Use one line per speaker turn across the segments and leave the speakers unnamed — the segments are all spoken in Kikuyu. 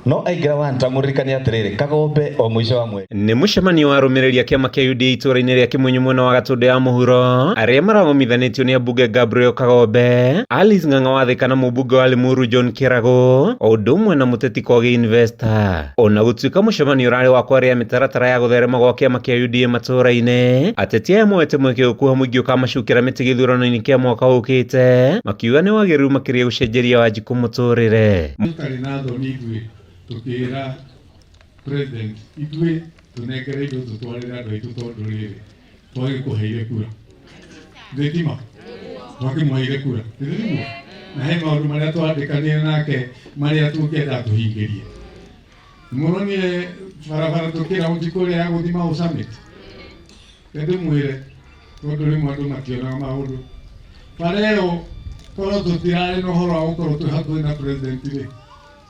No aingĩra wanta mũririkane atĩrĩrĩ, Kagombe o mũico wa mweri.
Nĩ mũcemanio wa arũmĩrĩri a kĩama kĩa UDA itũũra-inĩ rĩa Kĩmunyu mwena wa Gatũndũ ya mũhuro arĩa maragomithanĩtio nĩ ambunge Gabriel Kagombe, Alice Ng'ang'a wa Thika na mũmbunge wa Limuru John Kĩrago o ũndũ ũmwe na mũteti Kogi Investor. Ona gũtuĩka mũcemanio ũrarĩ wa kwaria mĩtaratara ya gũtherema gwa kĩama kĩa UDA matũũra-inĩ, ateti aya moete mweke gũkuha mũingĩ ũkamacukĩra mĩtĩ gĩthurano-inĩ kĩa mwaka ũkĩte, makiuga nĩ wagĩrĩru makĩria gũcenjeria Wanjikũ mũtũrĩre.
Tũtarĩ na thoni ithuĩ tũkĩra president ithuĩ tũnengere indo tũtwarĩre andũ aitũ tondũ rĩrĩ twagĩkũheire kura thitima twakĩmũheire kura nĩguo na he maũndũ marĩa twandĩkanire nake marĩa tũngĩenda tũhingĩrie. Mũronire barabara tũkĩraunji kũrĩa ya gũthiĩ Mau Summit, ndĩmwĩre tondũ rĩmwe andũ mationaga maũndũ. Bara ĩyo korwo tũtirarĩ na ũhoro wa gũkorwo twĩ hakuhĩ na president rĩ,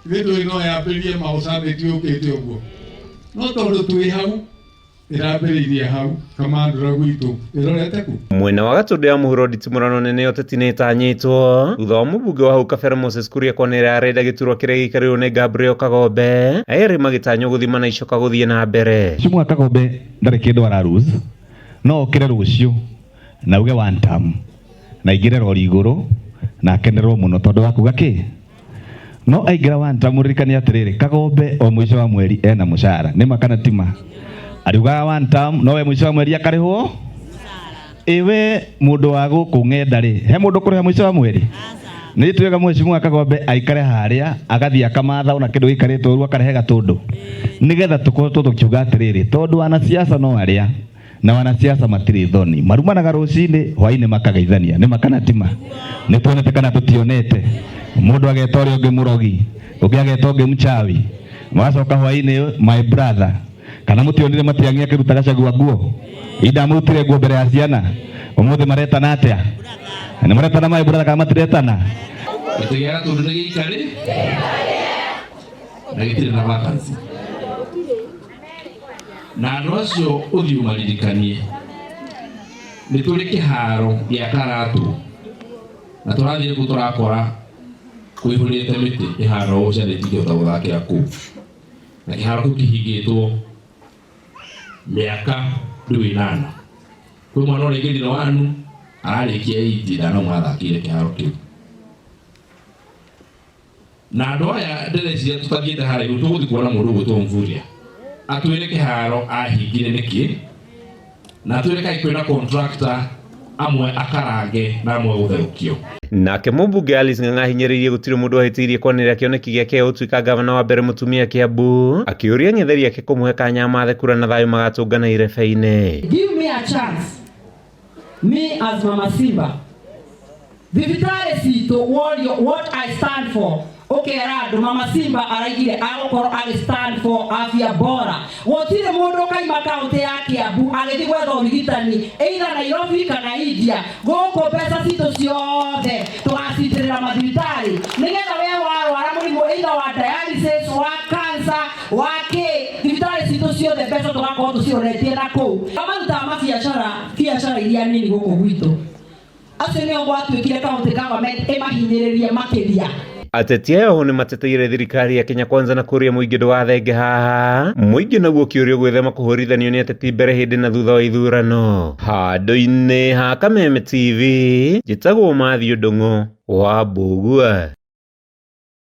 ithuĩ ndũĩ no yambĩrĩrie Mau Summit yũkĩte ũguo, no tondũ twĩ hau ĩrambĩrĩirie hau Kamandũra gwitũ ĩrorete kũ?
Mwena wa Gatũndũ ya mũhuro nditimũrano nene ya ũteti nĩ ĩtanyĩtwo thutha wa mũmbunge wa hau kabere Moses Kuria kwanĩrĩra arenda gĩturwa kĩrĩa gĩikarĩirwo nĩ Gabriel Kagombe, erĩ magĩtanywo gũthimana icoka gũthiĩ na mbere.
Mheshimiwa Kagombe ndarĩ kĩndũ ara lose, no okĩre rũciũ na auge one term na aingĩre rori igũrũ na akenerwo mũno tondũ wa kuga kĩ? No aingĩra one term mũririkane atĩrĩrĩ, Kagombe o mũico wa mweri ena mũcara, nĩ ma kana ti ma? Ariugaga one term no we mũico wa mweri akarĩhwo? Ĩ we mũndũ wa gũkũ ng'enda rĩ, he mũndũ ũkũrĩha mũico wa mweri? Nĩ twega mheshimiwa Kagombe aikare harĩa agathiĩ akamatha ona kĩndũ gĩikarĩte ũru akarehe gatũndũ nĩgetha tũkorwo tũkiuga atĩrĩrĩ, tondũ wanasiasa no arĩa na wanasiasa matirĩ thoni, marumanaga rũcinĩ hwainĩ makageithania. Nĩ ma kana ti ma? Nĩ tuonete kana tũtionete? Mũndũ ageta ũrĩa ũngĩ mũrogi, ũngĩ ageta ũngĩ mchawi, magacoka hwainĩ my brother. Kana mũtionire Matiang'i akĩruta Gachagua nguo? Indamũrutire nguo mbere ya ciana. Ũmũthĩ maretana atĩa? Nĩ maretana my brother kana matiretana?
Gĩtĩ gĩa Gatũndũ nĩ gĩikarĩ na gĩtirĩ na vacancy. Na andũ acio ũthiĩ ũmaririkanie nĩ tũrĩ kĩharo gĩa Karatũ na tũrathiĩ kũu tũrakora kũihũrĩte mĩtĩ ĩhana ũũ ciana itingĩhota gũthakĩra kũu, na kĩharo kĩu kĩhingĩtwo mĩaka rĩu ĩnana. Kwĩ mwana ũraingĩrire wanu ararĩkia eight ndanauma athakĩire kĩharo kĩu. Na andũ aya ndĩreciria tũtathiĩte harĩa igũrũ tũgũthiĩ kuona mũndũ ũgwĩtwo Mvurya atwĩre kĩharo ahingire nĩkĩ, na atwĩre kaĩ kwĩna contractor amwe akarange na amwe gũtherũkio.
Nake mũmbunge Alice Ng'ang'a ahinyĩrĩirie gũtirĩ mũndũ ahĩtĩirie kwanĩrĩra kĩoneki gĩake gĩa gũtuĩka ngavana wa mbere mũtumia Kiambu, akĩũria ang'etheri ake kũmũhe kanya amathe kura na thayũ magatũngana irebe-inĩ.
Give me a chance, me as Mama Simba. Thibitarĩ citũ worio what I stand for, ũkera andũ Mama Simba araigire agũkorwo agĩ stand for afya bora. Gũtirĩ mũndũ ũkaima kaũntĩ ya Kiambu agĩthiĩ gwetha ũrigitani either Nairobi kana India. Gũkũ mbeca citũ ciothe tũgacitĩrĩra mathibitarĩ nĩgetha we warwara mũrimũ either wa dialysis, wa cancer, wa kĩ, thibitarĩ citũ ciothe mbeca tũgakorwo tũciroretie na kũu. Marutaga mabiacara, biacara iria nini gũkũ gwitũ. Acio nĩo gwatuĩkire county government ĩmahinyĩrĩrie makĩria.
Ateti aya oho nĩmateteire thirikari ya Kenya Kwanza na kũria mũingĩ ndũgathenge haha. Mũingĩ naguo ũkĩũrio gwĩthema kũhũrithanio nĩ ateti mbere hĩndĩ na thutha wa ithurano. Handũ-inĩ ha Kameme TV, njĩtagwo Matthew Ndung'u wa Mbũgua.